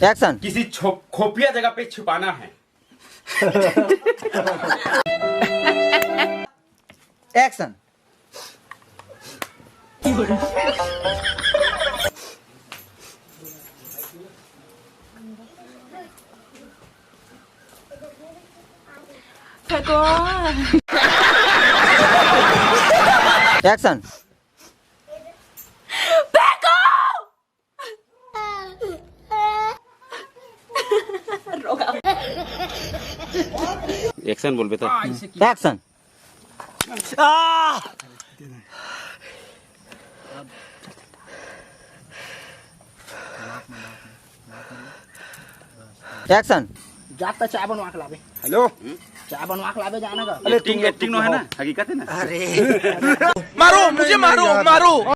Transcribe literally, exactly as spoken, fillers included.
Action. किसी छो-, खुफिया जगह पे छुपाना है। एक्शन। एक्शन। एक्शन बोल बेटा। एक्शन। एक्शन। जा त चाय बनवा के लाबे। हेलो। चाय बनवा के लाबे, जाना का। एक्टिंग, एक्टिंग नो है ना, हकीकत है ना। अरे। मारो, मुझे मारो, मारो।